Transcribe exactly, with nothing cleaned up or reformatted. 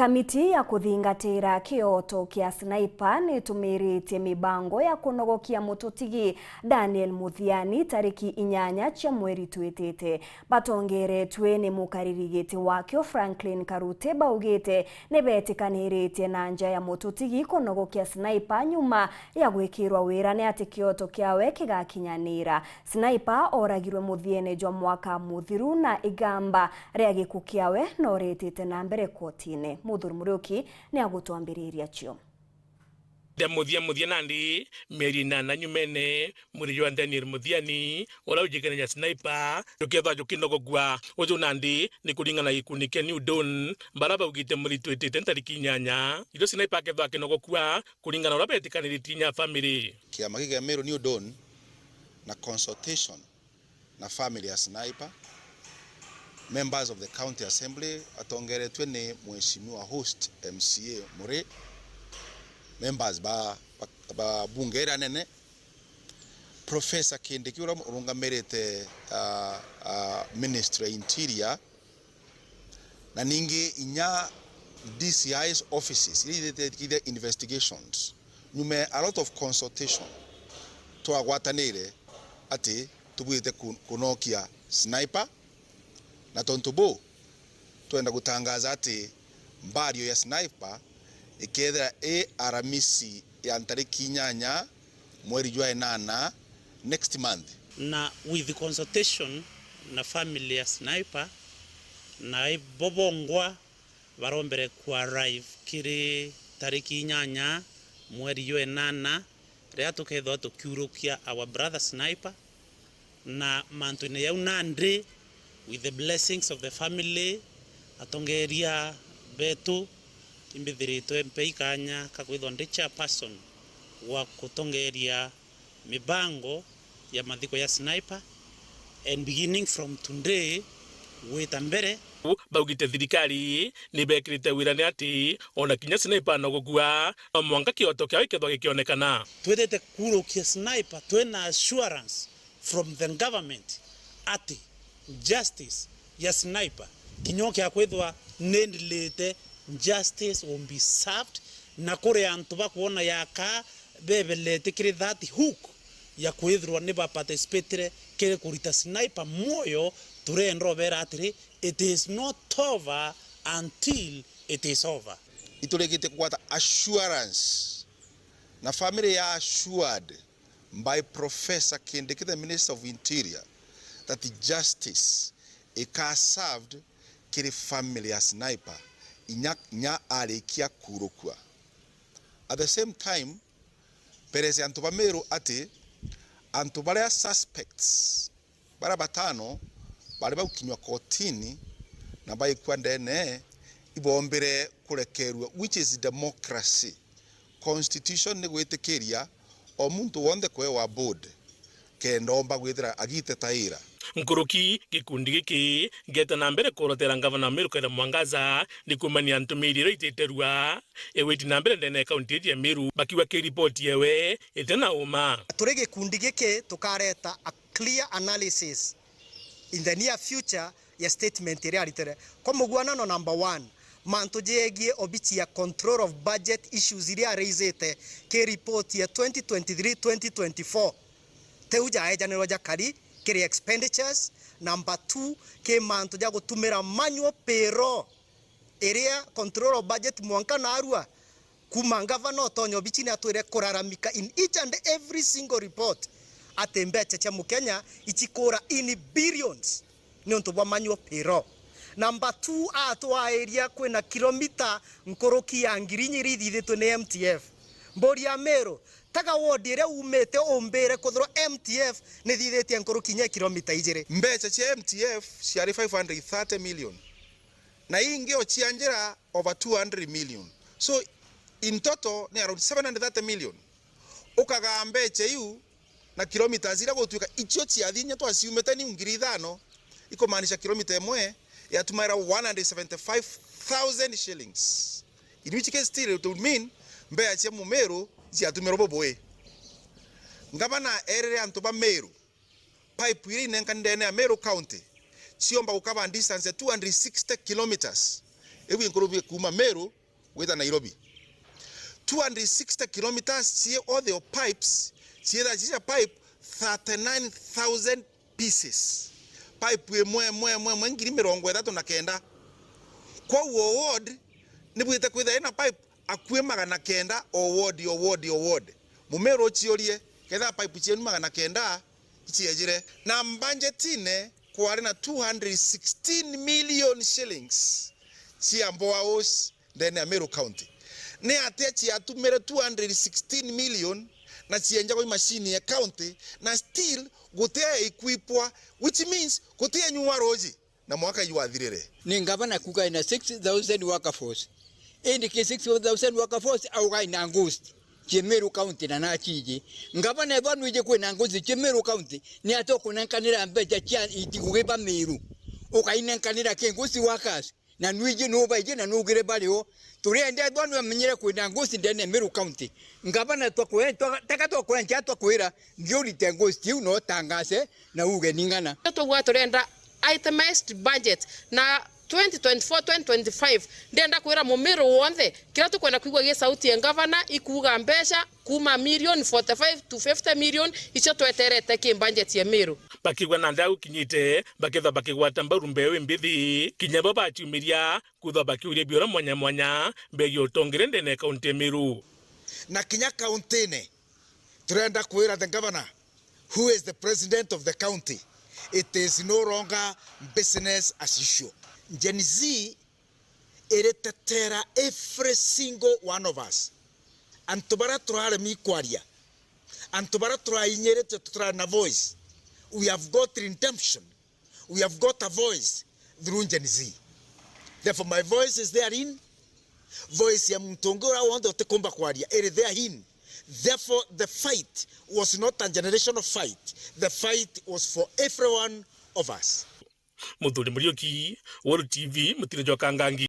Kamiti ya kuthingatira kioto kia Sniper nitumiritie mibango ya kunogokia mututigi Daniel Muthiani tariki inyanya cia mweri twitite. Batongeretue ni mukariri giti wakio Franklin Karute baugite nibetikaniritie na nja ya mututigi kunogokia Sniper nyuma ya gwikirwa wira ni ati kioto kiawe kigakinyanira. Sniper oragirwe muthiene jwa mwaka muthiru na igamba ria giku kiawe no riitite na mbere kotine. Muthuri Muriuki ni agutwambiriria cio. Ndia muthia muthia nandi, mieri inana nyumene, mwiri jwa Daniel Muthiani, uria ujikene ja Sniper, jukethwa jukinogokua. Uju nandi ni kuringana na gikundi kia New Dawn, bara baugite mweri twitite ntariki inyanya, irio Sniper akethwa akinogokua, kuringana na uria betikaniritie inya family. Kiama giki kia Meru New Dawn na consultation na family ya Sniper, members of the county assembly atongeretwe ni Mheshimiwa host M C A Murray, members ba, ba, ba bunge iria nene, Professor Kindiki uria urungamirite, uh, uh, ministry ya interior, na ningi inya D C I's offices iria ithithitithia investigations, nyuma ya a lot of consultation, twagwatanire ati tubwirite ku-, kunokia Sniper, na tontu buu, twenda gutangaza ati mbario ya Sniper ikethira i Aramisi ya ntariki inyanya mweri jwa inana next month. Na with consultation na family ya Sniper, na ibo bongwa barombere ku arrive kiri tariki inyanya mweri jwa inana, riria tukethirwa tukiurukia our brother Sniper, na mantuine jau nandi, with the blessings of the family, atongeria betu, imbithiritwe mpei kanya ka kwithwa ndi chairperson wa kutongeria mibango ya mathiko ya Sniper, and beginning from today gwita mbere. Baugite thirikari ni bekirite wira ni ati ona kinya Sniper anogokua, no mwanka kioto kiao gikethwa gikionekana. Twithite kurukia Sniper twina assurance from the government ati justice ya Sniper, kinya ukia kwithwa ni delayed, justice will be served, na kuri antu bakwona yaka bebelete kiri that hook ya kwithirwa ni ba participatire kiri kurita Sniper mwoyo, turenda ubera atiri, it is not over until it is over. Iturikite kugwata assurance na family ya assured by Professor Kindiki, the Minister of Interior, that justice ika served kiri family ya Sniper inya, inya arikia kurukua. At the same time, mperese antu ba Meru ati antu baria suspects baria batano bari bagukinywa kotini na baikua ndene ibombire kurekerua, which is democracy. Constitution ni gwitikiria o muntu wonthe kwewa board kenda omba gwithira agiteta ira. Nkuruki, gikundi giki geta na mbere kurotera ngavana Meru Kawira Mwangaza ni kumania ntumiri iria ititerua igwiti na mbere ndene ya kaunti iji ya Meru, bakiuga ki ripoti yewe iti na uma. Turi gikundi giki tukareta a clear analysis in the near future ya statement iria aritire. Kwa muguanano, number one, mantu jegie obici ya control of budget issues iria araisite ki report ya twenty twenty-three twenty twenty-four, teu jaejanirwe jakari kiri expenditures. Number two, ki mantu ja gutumira manual payroll iria control of budget mwanka narua, kuma ngavana utonya obicini atwire kuraramika in each and every single report ati mbecha cia Mukenya icikura in billions niuntu bwa manual payroll. Number two, atwairia kwina kilomita nkuruki ya ngiri inya iria ithithitwe ni M T F. Mburi ya Meru, taga ward iria umite umbire kwithirwa M T F nithithitie nkuruki inya ya kilomita ijiri. Mbecha cia M T F ciari five hundred thirty million. Na ingi o cia njira over two hundred million. So, in total ni around seven hundred thirty million. Ukagaa mbecha iu na kilometers iria gutuika icio ciathi inya twaciumite niu ngiri ithano, ikumaanisha kilomita imwe yatumaira one hundred seventy-five thousand shillings. In which case still it would mean mbecha cia Mumiru ciatumirwe bubui. Ngavana erire antu ba Meru, pipe iria inenkanire ndene ya Meru County ciomba gukaba distance ya two hundred sixty kilometres Iu inkurubie kuuma Meru gwita Nairobi. Two hundred sixty kilometres cie all the pipes, cietha cicia pipe thirty-nine thousand pieces. Pipe imwe, imwe, imwe, imwe, ngiri mirongo ithatu na kenda. Kwou o ward, nibwite kwithira ina pipe akui magana kenda o ward, o ward, o ward. Mumeru uciurie, kethira pipe cienu magana kenda iciejire. Na mbanjetine kwari na two hundred sixteen million shillings cia boreholes ndene ya Meru County. Ni atia ciatumire two hundred sixteen million na cienjagwa i machine ya county, na still guti ya equipwa, which means guti ya nyua ruji na mwaka iwathirire. Ni ngavana kuuga ina six thousand workforce. Indi ki six thousand workforce auga ina ghost cie Meru County na nachiji. Ngavana ethwa nwiji kwina ghost cie Meru County, ni atia ukunenkanira mbeca cia iti gugiba Meru? Ukainenkanira ki ghost workers? Na nwiji nubaiji na nugire bari o. Turienda ethwa nwamenyire kwina ghost ndene ya Meru County. Ngavana twakwira, twa-, teka twakwira ntia twakwira, nthi urite ghost iu na utangaze na uge ni ng'ana. Tugwa turenda itemized budget na twenty twenty-four, twenty twenty-five. Ndenda kwira Mumiru wonthe, kiria tukwenda kwigua gi sauti ya ngavana ikuuga mbeca kuuma million forty-five to fifty million icio tweterete ki budget ya Meru. Bakigua na nthea gukinyite, bakethwa bakigwata mbaru mbeu imbithi, kinya bo baciumiria, kwithwa bakiuria biura mwanya mwanya begie utongere ndene ya kaunti ya Meru. Na kinya kauntine, turenda kwira the governor, who is the president of the county, it is no longer business as usual. Gen Z iritetera every single one of us. Antu baria turaremi kwaria, antu baria turainyiritwe tutirari na voice, we have got redemption. We have got a voice through Gen Z. Therefore, my voice is therein. Voice ya muntu ungi uria wonthe utikumba kwaria iri therein. Therefore, the fight was not a generational fight. The fight was for every one of us. Muthuri Muriuki, Weru T V, mutino jwa Kangangi.